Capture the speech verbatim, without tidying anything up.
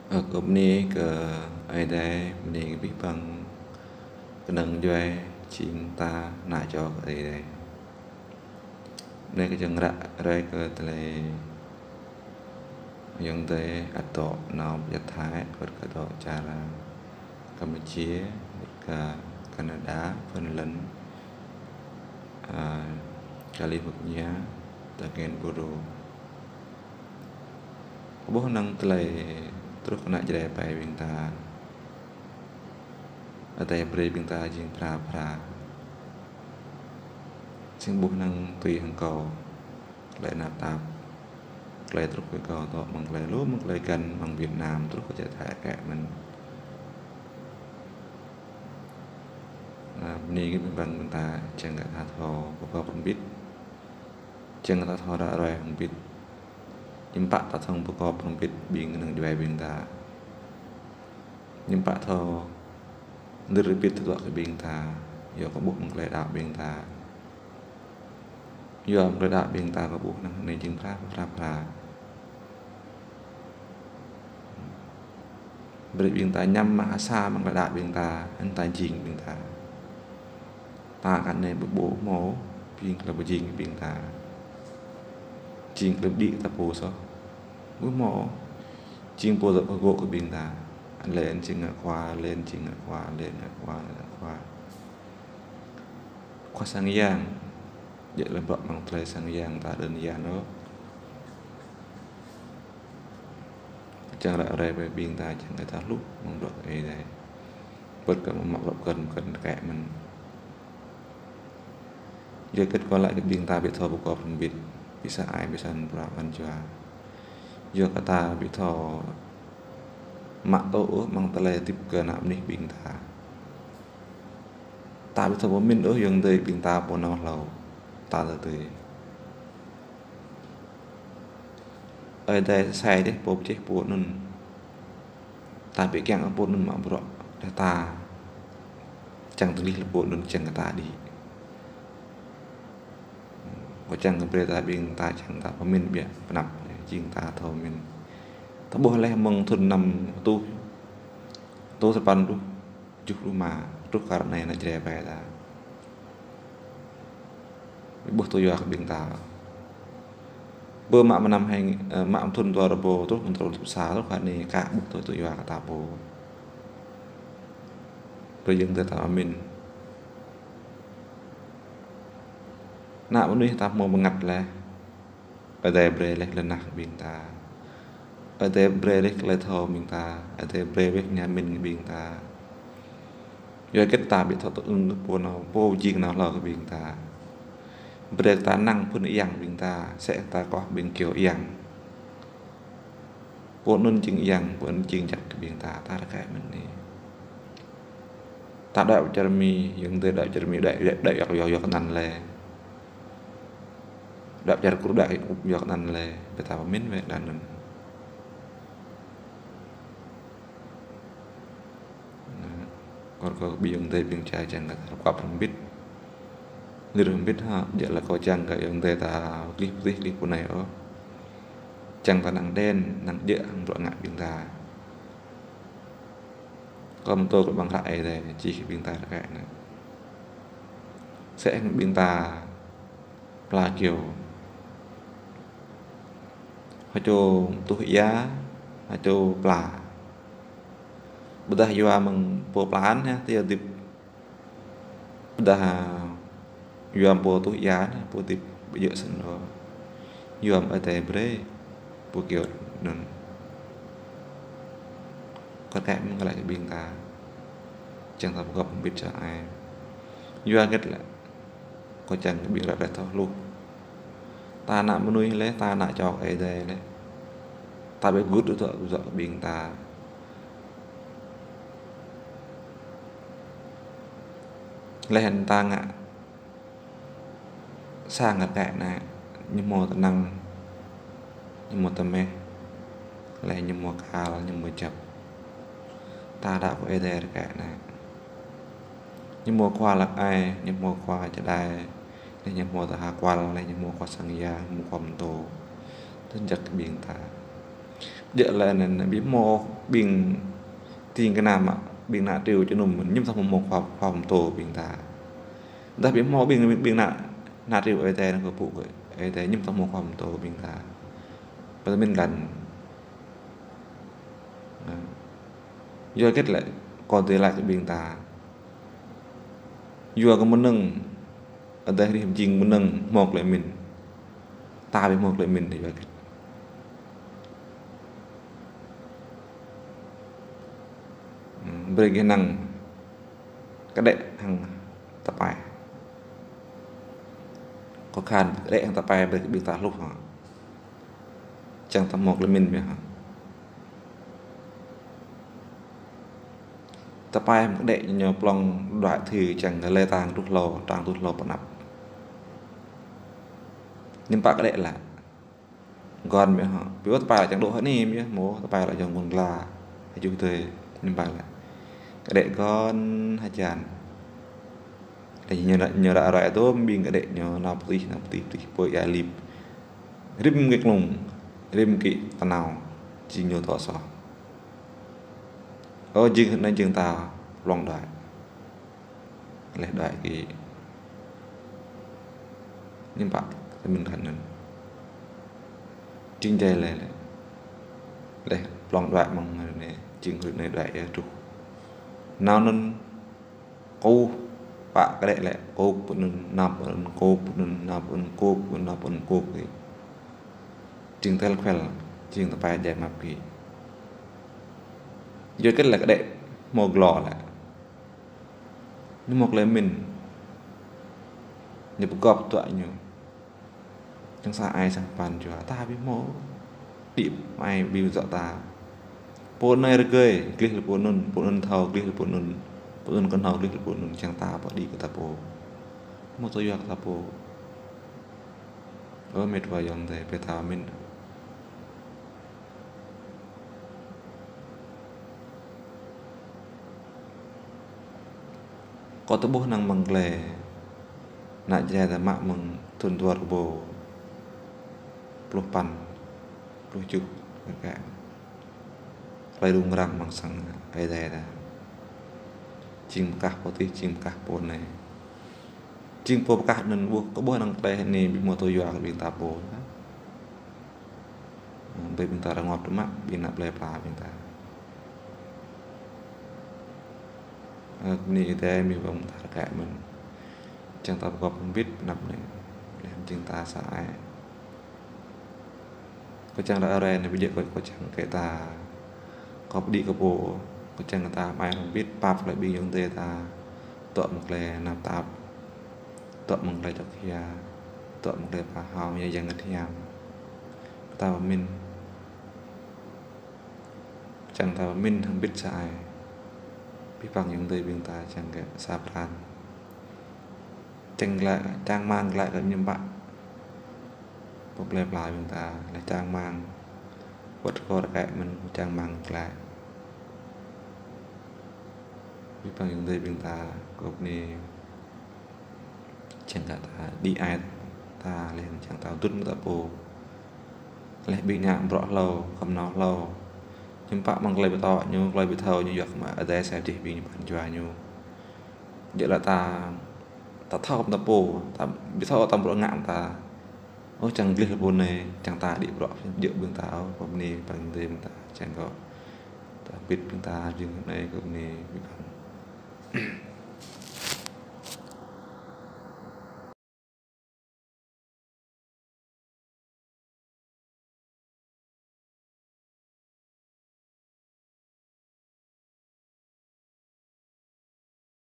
Ơ, kơ bơni kơ Ơi Adai, bơni kơ abih bang kơnơ̆ng djuai jing ta ană čô kơ Ơi Adai. Bơni kơ čang ră ruai kơ tơlơi ayŏng adơi ăt dŏ nao pơ čar Thái, wơ̆t kơ dŏ čar Campuchia, wơ̆t kơ Canada, Finland, a, California, ta ngên Bru. Kơ ƀuh năng tơlơi truh kơ ană Jrai ƀing ta. Adai brơi ƀing ta jing phara phara. Sing ƀuh năng tui hăng kâo. Tơlơi năp tap. Tơlơi truh kơ kâo dŏ mơ̆ng tơlơi lu, mơ̆ng tơlơi găn, mơ̆ng Việt Nam, truh kơ čar Thái kĕ mơ̆n. Na, bơni kơ ƀing bang ƀing ta, čang kơ ta thâo pơkŏp hrŏm hơbĭt. Čang kơ ta thâo ră ruai hrŏm hơbĭt. Hiư̆m pă ta thâo pơkŏp hrŏm hơbĭt ƀing kơnơ̆ng djuai ƀing ta. Hiư̆m pă thâo nơ̆r hơbĭt tơdruă kơ ƀing ta. Yua kơ ƀuh mơ̆ng tơlơi đaŏ ƀing ta. Yua mơ̆ng tơlơi đaŏ ƀing ta kơ ƀuh năng anai jing phara, phara, phara. Brơi ƀing ta ñăm mă ha sa mơ̆ng tơlơi đaŏ ƀing ta, anŭn ta jing ƀing ta. Ta kơ anai ƀu ƀuh hmâo, ƀing tơlơi ƀu jing ƀing ta. Jing tơlơi đĭ ta pô soh. Ƀu hmâo. Jing pô dŏ pơgŏ kơ ƀing ta. Lĕ anŭn jing ngă khua, lĕ anŭn jing ngă khua, lĕ ngă khua, ngă khua. Khua sang yang. Djơ̆ lĕ ƀrŏ mơ̆ng tơlơi sang yang ta đơn giản ôh. Čang ră ruai brơi ƀing ta, čang kơ ta hluh mơ̆ng bruă Ơi Adai. Wơ̆t kơ mă bruă kơ̆n kơ̆n kĕ mơ̆n. Yua hơget kâo laĭ kơ ƀing ta ƀu thâo pơkŏp hrŏm hơbĭt, ƀu sa ai, ƀu sa anăn bruă kăn jua. Yua kơ ta ƀu thâo mă tŭ ôh mơ̆ng tơlơi hơdip kơ ană mơnuih ƀing ta. Ta ƀu thâo pơmĭn ôh ayŏng adơi ƀing ta pô nao hlâo. Ta tơdơi. Ơi Adai sai dêh pô pơjeh pô anŭn. Ta ƀu kiăng pô anŭn mă bruă. Đah ta. Čang tơlih lĕ pô anŭn čang kơ ta đĭ. Kâo čang kơ brơi ta ƀing ta čang ta pơmĭn biă pơnăp. Jing ta thâo mĭn. Ta ƀuh laih mơ̆ng thŭn năm rơtuh, rơtuh sapăn pluh, tơjuh pluh rơma, truh kar anai ană Jrai ƀing ta. Ƀu ƀuh tui yua kơ ƀing ta. Bơ mă mơnam hai, ơ, mă thŭn dua rơbâo truh, mơ̆ng dua rơbâo dua pluh sa truh kar anai kơ ƀuh tui, tui yua kơ ta pô. Brơi ayŏng adơi ta pơmĭn. Ană mơnuih ta hmâo bơngăt laih. Ơi Adai brơi laih tơlơi nah kơ ƀing ta. Ơi Adai brơi laih tơlơi thâo ƀing ta. Ơi Adai brơi laih tơlơi mĭn kơ ƀing ta. Yua hơget ta ƀu thâo tŭ ư pô nao, pô jing nao hlâo kơ ƀing ta. Brơi ta năng phŭn yang ƀing ta, sĕ ta koh ƀing kyâo yang. Pô anŭn jing yang, pô anŭn jing jăk kơ ƀing ta, ta rơkơi mơ̆n anai. Ta đuaĭ pơ čar Mi, ayŏng adơi đuaĭ pơ čar Mi, đuaĭ, đuaĭ, đuaĭ yua kơ, yua kơ anăn lĕ. Đuaĭ pơ čar Kur đuaĭ yua kơ anăn lĕ, ƀing ta pơmĭn wơ̆t anăn. Na, kâo rơkâo kơ ƀing ayŏng adơi ƀing čai čang kơ ta pơkŏp hrŏm hơbĭt. Nir hrŏm hơbĭt hă, djơ̆ lĕ kâo čang kơ ayŏng adơi ta glih pơdih glih pơnai ôh. Čang ta năng đen, năng djơ̆ hăng bruă ngă ƀing ta. Kâo mơ̆ng tơlơi kâo ƀơ̆ng hră Ơi Adai, čih ƀing ta rơkơi anai. Sĕ hăng ƀing ta pla kyâo. Hơčô tuh ia, hơčô pla. Ƀôdah yua mơ̆ng pô pla anŭn hă, tơl hơdip. Ƀôdah yua mơ̆ng pô tuh ia anŭn, pô hơdip ƀu djơ̆ snăn ôh. Yua mơ̆ng Ơi Adai brơi, pô kyâo anŭn. Kâo kĕ mơ̆ng kơ laĭ kơ ƀing ta. Čang ta pơkŏp hrŏm hơbĭt čang ai. Yua hơget lĕ. Kâo čang kơ ƀing ră ruai thâo hluh. Ta ană mơnuih lĕ, ta ană čô Ơi Adai lĕ. Ta ƀu gưt tơdruă, tơdruă kơ ƀing ta. Laih anŭn ta ngă sang rơkơi anai, ñu hmâo tơnăng, ñu hmâo tơmeh, laih ñu hmâo kal, ñu hmâo jăp. Ta đaŏ kơ Ơi Adai rơkơi anai. Ñu hmâo khua hlăk ai, ñu hmâo khua čơđai, laih ñu hmâo tơha kual, laih ñu hmâo khua sang yang, ñu hmâo khua mơtô. Tơl jăk kơ ƀing ta. Djơ̆ lĕ anŭn, ƀu hmâo ƀing tring kơnam mă, ƀing ană triu jơnum, ñu ƀu thâo hmâo khua, khua pơtô ƀing ta. Dah ƀu hmâo ƀing, ƀing ană, ană triu Ơi Adai anŭn kơ pŭ kơ Ơi Adai, ñu ƀu thâo hmâo khua pơtô ƀing ta. Pơmĭn lăng. Yua hơget lĕ, kâo tơlơi laĭ kơ ƀing ta. Yua kơ mơnơ̆ng, Adai hrih jing mơnơ̆ng hmâo tơlơi pơmĭn. Ta ƀu hmâo tơlơi pơmĭn yua hơget. Hmm, brơi kơ năng kơđĕ hăng tơpai. Kâo khan kơđĕ hăng tơpai brơi kơ ƀing ta hluh hă. Čang ta hmâo tơlơi pơmĭn biă hă. Tơpai mă kơđĕ ñu plŏng đuaĭ thâo čang lĕ tang truh hlâo, tang truh hlâo pơ anăp. Ñu pă kơđĕ lă. Gơ̆n biă hă. Ƀu tơpai lă čang dŏ hơni biă hmâo, tơpai lă jơ̆ng ƀôn gla. Hơjuh tơi ñu pă lă. Kơđĕ gơ̆n hơjan. Lĕ ñu ră, ñu ră ruai tôm ƀing kơđĕ ñu nao pơtih, nao pơtih, pơtih, pơ ia lip. Rĭm kơ klung, rĭm kơ tơnao, jing ñu tŏ soh. Ơ, jing anai jing ta plŏng đuaĭ. Lĕ đuaĭ kơ ñu pă tơlơi pơmĭn khan anŭn. Jing jai lĕ, lĕ. Lĕ plŏng đuaĭ mơ̆ng anai, jing hrơi anai đuaĭ ia truh. Nao anŭn kơkuh pă kơđĕ lĕ, kơkuh pơ anŭn, nao pơ anŭn, kơkuh pơ anŭn, nao pơ anŭn, kơkuh pơ anŭn, nao pơ anŭn, kơkuh kơ. Jing tel khuel, jing tơpai jai map kơ. Yua hơget lĕ kơđĕ hmâo glô lĕ. Ñu hmâo tơlơi pơmĭn. Ñu pơgop tơ̆ ñu. Čang sa ai sang pran jua, ta ƀu hmâo. Đĭ ai ƀu djơ̆ ta. Pô anai rơgơi, gleh lĕ pô anŭn, pô anŭn thâo, gleh lĕ pô anŭn, pô anŭn kơnhâo, gleh lĕ pô anŭn, čang ta pơ đĭ kơ ta pô. Hmâo tơlơi yua kơ ta pô. Ơ mĕt wa ayŏng adơi, brơi ta pơmĭn. Kâo tơƀuh năng mơ̆ng tơlơi ană Jrai ta mă mơ̆ng thŭn dua rơbâo pluh păn, pluh tơjuh, kơ tơlơi rŭng răng amăng sang Ơi Adai ta. Jing pơkah pô tih, jing pơkah pô anai. Jing pô pơkah anŭn ƀuh, kâo ƀuh năng tơlơi anai ƀu hmâo tơlơi yua kơ ƀing ta pô. Ƀing ta rơngot tơmă, ƀing ană plơi pla ƀing ta. Ơ, bơni Ơi Adai, mĭ ƀơ̆ng ta rơkơi mơ̆n. Čang ta pơgop hơbĭt pơ anăp anai. Lĕ jing ta sa ai. Kâo čang ră ruai anai ƀu djơ̆ kâo, kâo čang kơ ta. Kâo pơđĭ kơ pô, kâo čang kơ ta mă ai hơbĭt, pap lĕ ƀing ayŏng adơi ta. Tŏ mơ̆ng tơlơi tơnap tap. Tŏ mơ̆ng tơlơi čŏk hia. Tŏ mơ̆ng tơlơi pơhao, yang yang ngăt hiam. Kơ ta pơmĭn. Čang ta pơmĭn hơbĭt sa ai. Abih bang ayŏng adơi ƀing ta čang kơ sa pran. Čang glaĭ, čang rơmang glaĭ kơ ñu pă. Pơ plơi pla ƀing ta, lĕ čang rơmang. Wơ̆t kơ rơkơi mơ̆n čang rơmang glaĭ. Abih bang ayŏng adơi ƀing ta, kơ bơni. Čang kơ ta đĭ ai ta, lĕ čang ta dŭn ta pô. Lĕ ƀing ană bruă hlâo, khŏm nao hlâo. Ñu pă mơ̆ng tơlơi ƀu tŏ ñu, tơlơi ƀu thâo ñu yua kơ mă Ơi Adai sa dih ƀing ñu pran jua ñu. Djơ̆ lĕ ta, ta thâo kơ ta pô, ta ƀu thâo ta bruă ngă ta. Ơ, čang gleh lĕ pô anai, čang ta đĭ bruă, djơ̆ ƀing ta, ơ, kơ bơni pran dih ƀing ta, čang kơ ta hơbĭt ƀing ta, jing anai kơ bơni ƀing ta.